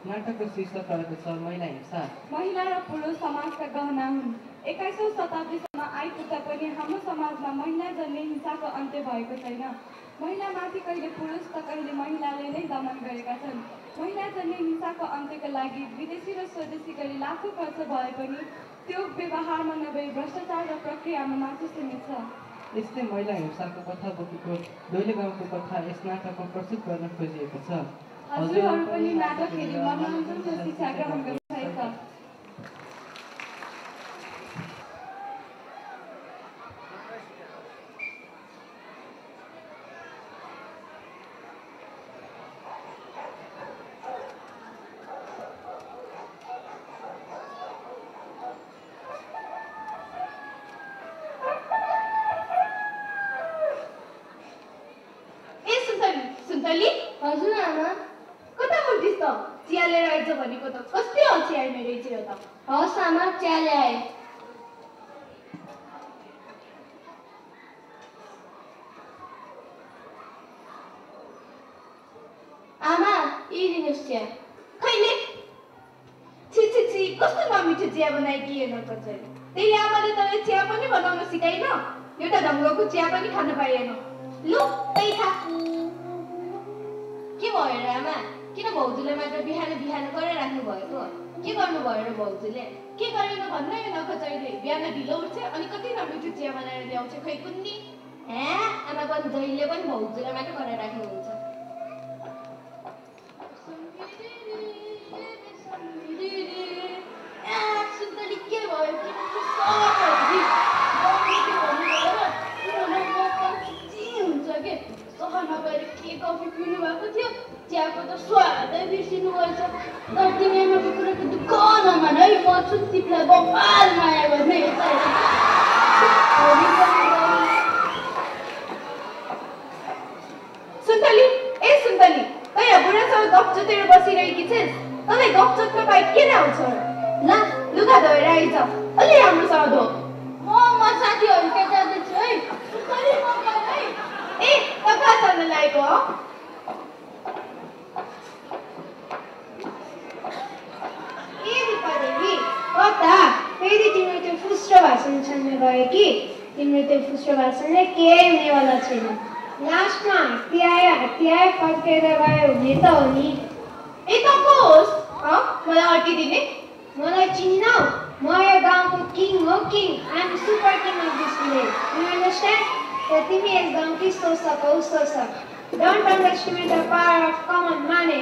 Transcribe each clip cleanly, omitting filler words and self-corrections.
नाटकको शीर्षक रहेको छ महिला हिंसा। महिला र पुरुष समाजका गहना हुन्। 21औं शताब्दीसम्म आइपुग्दा पनि हाम्रो समाजमा महिला जन्ने हिंसाको अन्त्य भएको छैन। महिलामाथि कहिले पुरुष त कहिले महिलाले नै दमन गरेका छन्। महिला जन्ने हिंसाको अन्त्यको लागि विदेशी र स्वदेशी गरी लाखौँ खर्च भए पनि त्यो व्यवहारमा नभई भ्रष्टाचार र प्रक्रियामा मात्र सीमित छ। यस्तै महिला हिंसाको कथा बोकेको दैले गाउँको कथा यस नाटकमा प्रस्तुत गर्न खोजिएको छ। हजुरहरू पनि नाटक हेरी मनोरञ्जन र शिक्षा ग्रहण गर्नुभएछ। हजुर आमा कता मुर्तिस् त? चिया लिएर आइज भनेको त कस्तै अल्छी आए मेरो चिया त। हस् आमा चिया ल्याए। आमा यी दिनुहोस् चिया। खैले छि छि छि कस्तो नमिठो चिया बनाएकी हेर्न त चाहिँ। त्यही आमाले तँलाई चिया पनि बनाउन सिकाइन। एउटा ढङ्गको चिया पनि खान पाइएन। लु त्यही खा। के भयो र आमा? किन भाउजूलाई मात्र बिहान बिहान गरेर राख्नु भएको? के गर्नु भयो र भाउजूले? के गरेन भन्न यो नखचैले। बिहान ढिलो उठ्छ अनि कति नमिठो चिया बनाएर ल्याउँछ खै कुन्नी। आमा पनि जहिले पनि भाउजूलाई मात्र गरेर राख्नुहुन्छ। सुन्तली के भयो? हुन्छ के सफा नगएर के कफी पिउनु भएको थियो। चियाको त स्वादै बिर्सिनु भएछ। तर तिमी आमाको कुराको दुःख नमान है। म छु तिमीलाई बवाल माया गर्ने। सुन्तली ए सुन्तली कहाँ बुढासँग गफ जोतेर बसिरहेकी छिस्? तँलाई गफ जोत्न बाहेक के नै आउँछ? ल लुगा धोएर आइज। अलि राम्रोसँग धो। म साथीहरू कहाँ जाँदैछु है। सुन्तली म है। ए त कहाँ जान लागेको हो? कता फेरि तिम्रो त्यो फुस्रो भाषण छान्न गयो कि? तिम्रो त्यो फुस्रो भाषणले केही हुनेवाला छैन। लास्टमा हात्ती आयो फर्केर गयो हुने त हो नि। ए त को होस्? मलाई अटिदिने? मलाई चिन्नौ? म यो गाउँको किङ हो king. I am super king of this village. You understand? त तिमी यस गाउँकी शोषक हौ शोषक। Don't underestimate the power of common man.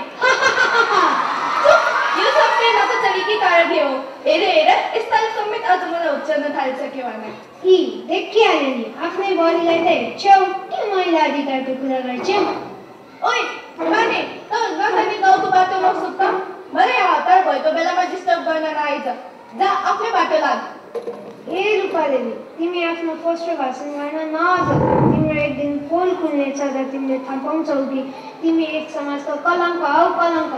यो सबै नखचरीकै कारणले हो। हेर यस्ताले समेत आज मलाई उब्जन थालिसक्यो भने। देखिहाल्यो नि आफ्नै बढीलाई त हेर्छौ के महिला अधिकारको कुरा गर्छौ? ओइ माने त नजाने गाउँको बाटोमा सुत्त। मलाई हतार भएको बेलामा डिस्टर्ब गर्न नआइज। जा आफ्नै बाटो लाग। ए रूपादेवी तिमी आफ्नो फर्स्ट भाषण गर्न नआज। तिम्रो एक दिन पोल खुल्नेछ र तिमीले थाहा पाउँछौ कि तिमी एक समाजको कलङ्क हौ कलङ्क।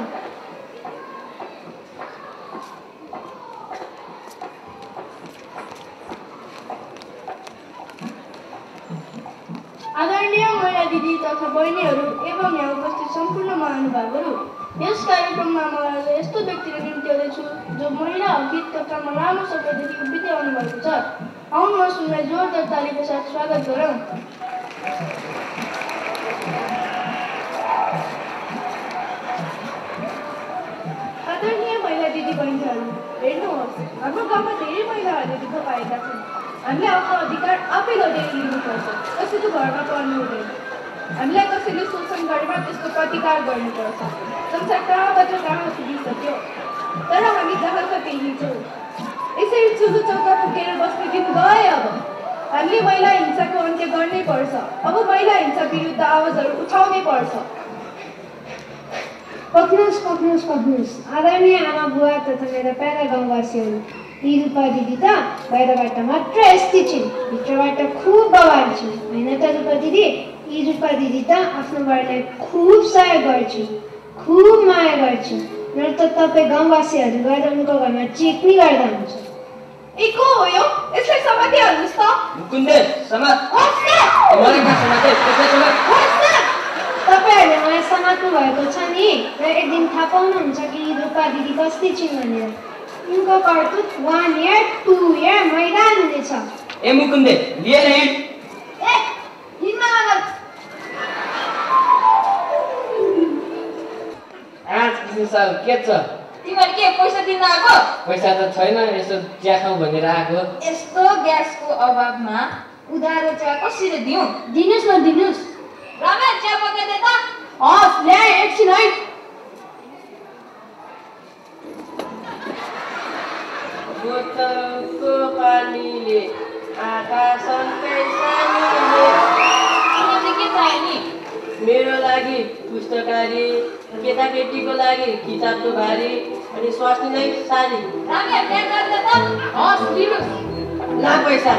आदरणीय महिला दिदी तथा बहिनीहरू एवं यहाँ उपस्थित सम्पूर्ण महानुभावहरू, यस कार्यक्रममा म यस्तो व्यक्तिको निम्ति आउँदैछु जो महिला हित कक्षामा लामो समयदेखि उभिँदै आउनुभएको छ। आउनुहोस् उनलाई जोरदार तालीका साथ स्वागत गरौँ। हाम्रो गाउँमा धेरै महिलाहरूले दुःख पाएका छन्। हामीले आफ्नो अधिकार आफै गरेर लिनुपर्छ, कसैको घरमा पर्नु हुँदैन। हामीलाई कसैले शोषण गरेमा त्यसको प्रतिकार गर्नुपर्छ। संसार कहाँबाट कहाँ पुगिसक्यो, तर हामी जहाँ छ त्यही छौँ। यसरी चुलो चौका फुकेर बस्ने दिन गए। अब हामीले महिला हिंसाको अन्त्य गर्नै पर्छ। अब महिला हिंसा विरुद्ध आवाजहरू उठाउनै पर्छ। पक्नुहोस्। आदरणीय आमा बुवा तथा मेरा प्यारा गाउँवासीहरू, यी रूपा दिदी त बाहिरबाट मात्र यस्तै छिन्, भित्रबाट खुब बवाल छिन्, होइन त रूपा दिदी? यी रूपा दिदी त आफ्नो बाबालाई खुब सहयोग गर्छिन्, खुब माया गर्छिन्, र त तपाईँ गाउँवासीहरू गएर उनको घरमा चेक पनि गर्दा हुन्छ। ए को हो यो? यसलाई समातिहाल्नुहोस् त। मुकुन्दे समात मलाई कहाँ समाते? कसलाई समात? तपाईँहरूले मलाई समात्नु भएको छ नि, र एक दिन थाहा पाउनुहुन्छ कि यी रूपा दिदी कस्तै छिन् भनेर। यिनको कर्तुत 1 year 2 year मैदान हुनेछ। ए मुकुन्दे लिएर हिँड। आज साल के छ? तिमीहरू के पैसा दिन आएको? पैसा त छैन, यसो चिया खाऊ भनेर आएको। यस्तो ग्यासको अभावमा उधारो चिया कसरी दिउँ? दिनुहोस् न, दिनुहोस्। रमेश चिया पकाइदे त। हस्, ल्याए एकछिन है। बोतलको पानीले आकाशकै सानीले। तिमीहरूले के चाहियो नि? मेरो लागि पुस्तकारी, केटाकेटीको लागि किताबको भारी, अनि स्वास्नीलाई साडी। रमेश चिया गर्दै त। हस्, दिनुहोस्। ला पैसा।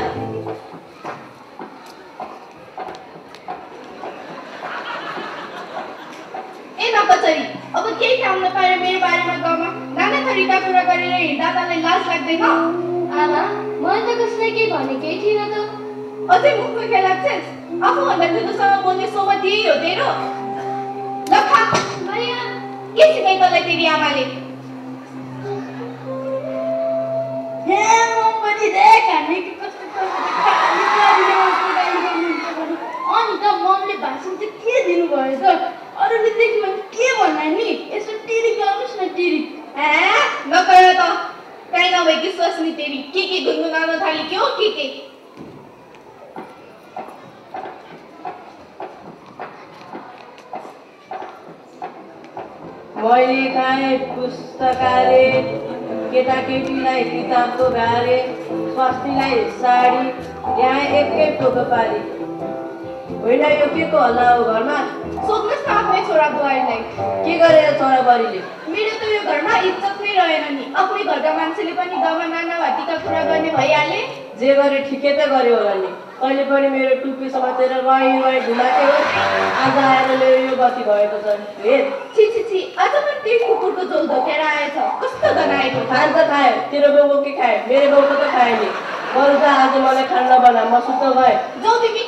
ए नकचरी, अब केही काम नपाएर मेरो बारेमा गाउँमा नाना थरीका कुरा गरेर हिँड्दा तँलाई लाज लाग्दैन? आमा, मैले त कसैलाई केही भनेकै थिइनँ त। अझै मुखमा खेलाच्छस्? आफूभन्दा ठुलोसँग बोल्ने सोमा यही हो तेरो? ल खा। भैया, के सिकाइ तँलाई तेरी आमाले? हे मम्मी देख, हामी के कस्तो अनि त मम्मीले भाषण चाहिँ के दिनुभयो त? अरूले देख्यो भने के भन्ला नि? यसो टिरी गाउनुहोस् न, टिरी। नगर त, काहीँ नभएकी स्वास्नी तेरी के गुनगुनाउन थाली के हो के? मैले खाएँ पुस्तकालय, केटाकेटीलाई किताबको भारे, स्वास्नीलाई साडी, यहाँ एकै पोको पारी। होइन यो के को हल्ला हो घरमा? सोध्नुहोस् न आफ्नै छोरा बुहारीलाई। के गरेर छोरा बुहारीले? मेरो त यो घरमा इज्जत नै रहेन नि। आफ्नै घरका मान्छेले पनि गाउँमा नाना भातीका कुरा गर्ने भइहाले। जे गरे ठिकै त गर्यो होला नि। कहिले पनि मेरो टुप्पी समातेर रही घुमाएको हो। आज आएर मेरो यो गति भएको छ। हेर छि आज पनि त्यही कुकुरको झोल धोकेर आएछ। कस्तो गनाएको। खान त खायो, तेरो बाउको के खायो? मेरो बाउको त खायो नि। बरु त आज मलाई खान नबना, म सुत्न गएँ। जाऊ तिमी।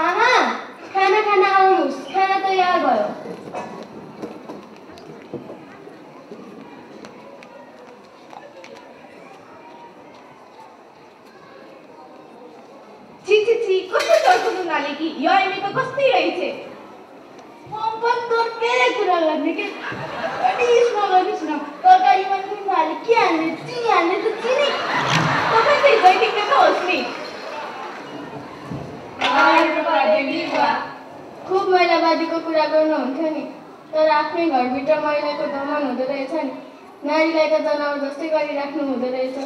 आमा, खाना खान आउनुहोस्, खाना तयार भयो। छि कस्तो चर्कुनु नाले कि यो आइमी त कस्तै रहेछ। मम्पन तोर केले कुरा गर्ने के? प्लिज नगर्नुहोस् न। तरकारीमा नुन हाले के हाल्ने? चिनी हाल्ने त चिनी। तपाईँ चाहिँ जैटिक त होस् नि। खुब महिलावादीको कुरा गर्नुहुन्थ्यो नि, तर आफ्नै घरभित्र महिलाको दमन हुँदो रहेछ नि। नारीलाई त जनावर जस्तै गरिराख्नु हुँदो रहेछ।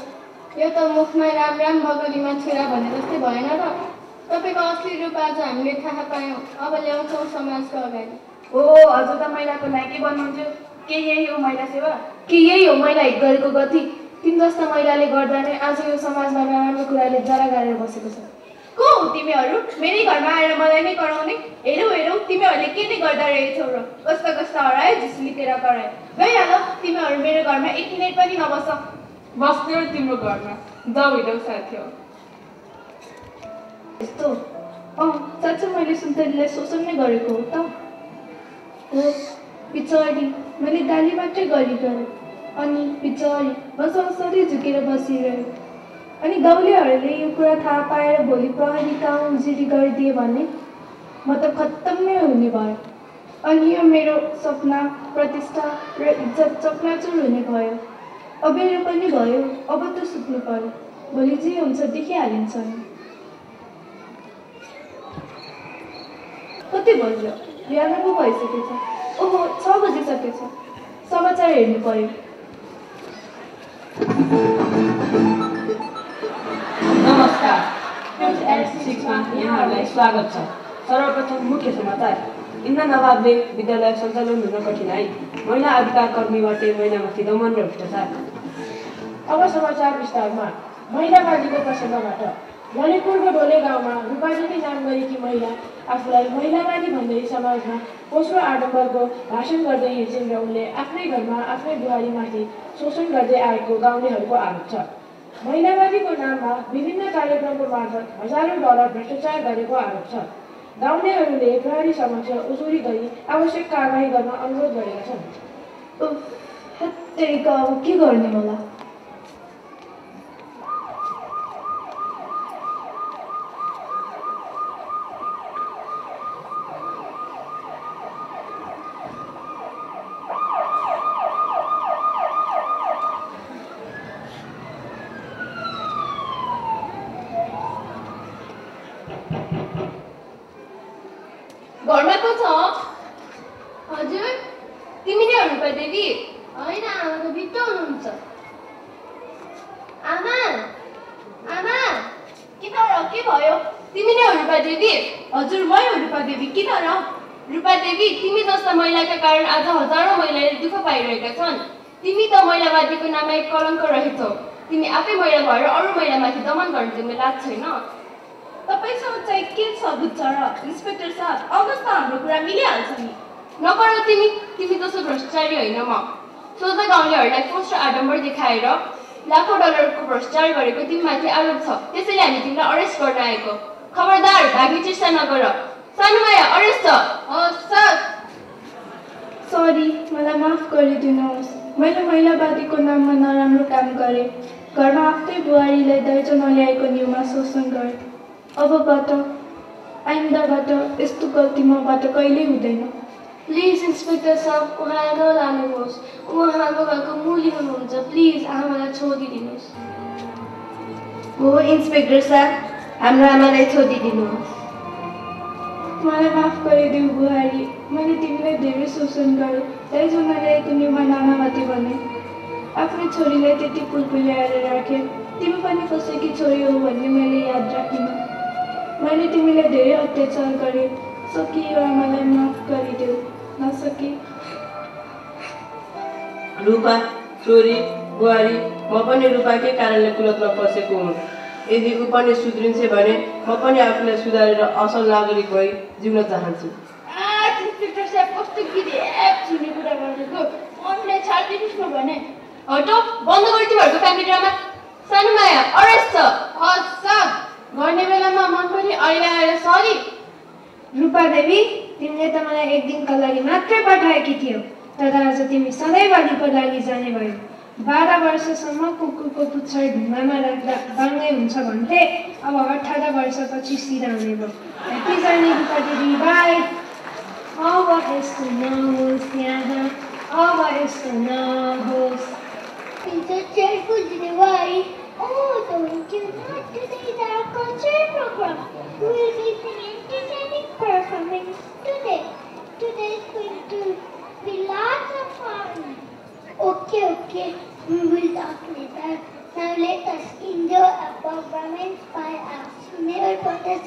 यो त मुखमा राम राम बगलीमा छुरा भने जस्तै भएन र? तपाईँको असली रूप आज हामीले थाहा पायौँ। अब ल्याउँछौँ समाजको अगाडि। ओ हजुर त महिलाको नायकी बन्नुहुन्थ्यो। के यही हो महिला सेवा? के यही हो महिला हित गरेको गति? तिमी जस्ता महिलाले गर्दा नै आज यो समाजमा नराम्रो कुराले जरा गाडेर बसेको छ। को हो तिमीहरू? मेरै घरमा आएर मलाई नै कराउने? हेरौ तिमीहरूले के नै गर्दा रहेछौ र? कस्ता हरायो झिस्लिकेर करायो। गइहाल, तिमीहरू मेरो घरमा एक मिनट पनि नबस। बस्ने तिम्रो घरमा जाऊ हिँडौ साथी हो। यस्तो साँच्चै मैले सुन्तलीलाई शोषण नै गरेको हो त? हो बिचरी, मैले गाली मात्रै गरिरहे। अनि बिचरी बसरी झुकेर बसिरह्यो। अनि गाउँलेहरूले यो कुरा थाहा पाएर भोलि प्रहरी गाउँ उजुरी गरिदिए भने म त खत्तम नै हुने भयो। अनि यो मेरो सपना, प्रतिष्ठा र इज्जत चकनाचुर हुने भयो। अबेर पनि भयो, अब त सुत्नु पर्यो। भोलि जे हुन्छ देखिहालिन्छ नि। कति बज्यो? बिहान पो भइसकेछ। ओहो, 6 बजिसकेछ। समाचार हेर्नु पर्यो। नमस्कार, न्युज एट 6 मा यहाँहरूलाई स्वागत छ। सर्वप्रथम मुख्य समाचार। इन्धन अभावले विद्यालय सञ्चालन हुन कठिनाई। महिला अधिकार कर्मीबाटै महिलामाथि दमन र भ्रष्टाचार। अब समाचार विस्तारमा। महिलावादीको प्रसङ्गबाट ललितपुरको डोले गाउँमा रूपादेवी नाम गरेकी महिला आफूलाई महिलावादी भन्दै समाजमा पोस्रो आडम्बरको भाषण गर्दै हिँड्छिन् र उनले आफ्नै घरमा आफ्नै बुहारीमाथि शोषण गर्दै आएको गाउँलेहरूको आरोप छ। महिलावादीको नाममा विभिन्न कार्यक्रमको मार्फत हजारौं डलर भ्रष्टाचार गरेको आरोप छ। गाउँलेहरूले प्रहरी समक्ष उजुरी गरी आवश्यक कारबाही गर्न अनुरोध गरेका छन्। हत्तेरिका, अब के गर्ने होला? घरमा को छ? हजुर, तिमी नै हो रूपादेवी? होइन, आमा त भित्र हुनुहुन्छ। आमा, आमा, किन र के भयो? तिमी नै हो रूपादेवी? हजुर, मै हो रूपादेवी। किन र? रूपादेवी, तिमी जस्ता महिलाका कारण आज हजारौं महिलाले दुःख पाइरहेका छन्। तिमी त महिलावादीको नाममा एक कलङ्क रहेछौ। तिमी आफै महिला भएर अरू महिलामाथि दमन गर्न तिमीलाई लाज छैन? तपाईसँग चाहिँ के सबुत छ र? इन्सपेक्टर साहब, आउनुहोस् न, हाम्रो कुरा मिलिहाल्छ नि। नगर तिमी जस्तो भ्रष्टाचारी होइन म। सोझा गाउँलेहरूलाई पोस्ट र आडम्बर देखाएर लाखौं डलरको भ्रष्टाचार गरेको तिमीमाथि आरोप छ। त्यसैले हामी तिमीलाई अरेस्ट गर्न आएको। खबरदार, भाग्ने चेष्टा नगर। सानुमाया, अरेस्ट छ। सर, सरी, मलाई माफ गरिदिनुहोस्। मैले महिलावादीको नाममा नराम्रो काम गरेँ। घरमा आफ्नै बुहारीलाई दाइजो नल्याएको न्युमा शोषण गरेँ। अबबाट, आइन्दाबाट यस्तो गल्ती मबाट कहिल्यै हुँदैन। प्लिज इन्सपेक्टर साहब, उहाँलाई नलानुहोस्। उहाँ हाम्रो घरको मुली हुनुहुन्छ। प्लिज आमालाई छोडिदिनुहोस्। हो इन्सपेक्टर साहब, हाम्रो आमालाई छोडिदिनुहोस्। मलाई माफ गरिदेऊ बुहारी। मैले तिमीलाई धेरै शोषण गरेँ। दाइजो नल्याएको न्युमा नानामाथि भने। आफ्नो छोरीलाई त्यति पुलपुल्याएर राखेँ। तिमी पनि कसैकी छोरी हो भन्ने मैले याद राखिनँ। मैले तिमीलाई धेरै अत्याचार गरेँ। सकियो, आमालाई माफ गरिदेऊ। नसके रूपा, छोरी, बुहारी, म पनि रूपाकै कारणले कुलतमा फसेको हुँ। यदि ऊ पनि सुध्रिन्छ भने म पनि आफूलाई सुधारेर असल नागरिक भई जिउन चाहन्छु। इन्सपेक्टर साहब, कस्तो गिरेप छुने कुरा गरेको। मनले छाडिदिनुहोस् न भने। हटो, बन्द गरी तिमीहरूको क्यामेरामा। सानुमाया, अरेस्ट छ। सर, गर्ने बेलामा मन पनि अहिले आएर सरी। रूपादेवी, तिमीले त मलाई एक दिनका लागि मात्रै पठाएकी थियौ, तर आज तिमी सधैँभरिको लागि जाने भयो। 12 वर्षसम्म कुकुरको पुच्छर ढुङ्गामा राख्दा बाङ्गै हुन्छ भन्थे, अब 18 वर्षपछि सिधा हुने भयो। Happy journey Rupadevi, by. अब यस्तो नहोस् यहाँ, अब यस्तो नहोस्। It's a cheerful Diwali. Oh, don't you know today's our culture program? We'll be singing entertaining performance today. Today's going to be lots of fun. Okay, we will talk later. Now let us enjoy a performance by our senior brothers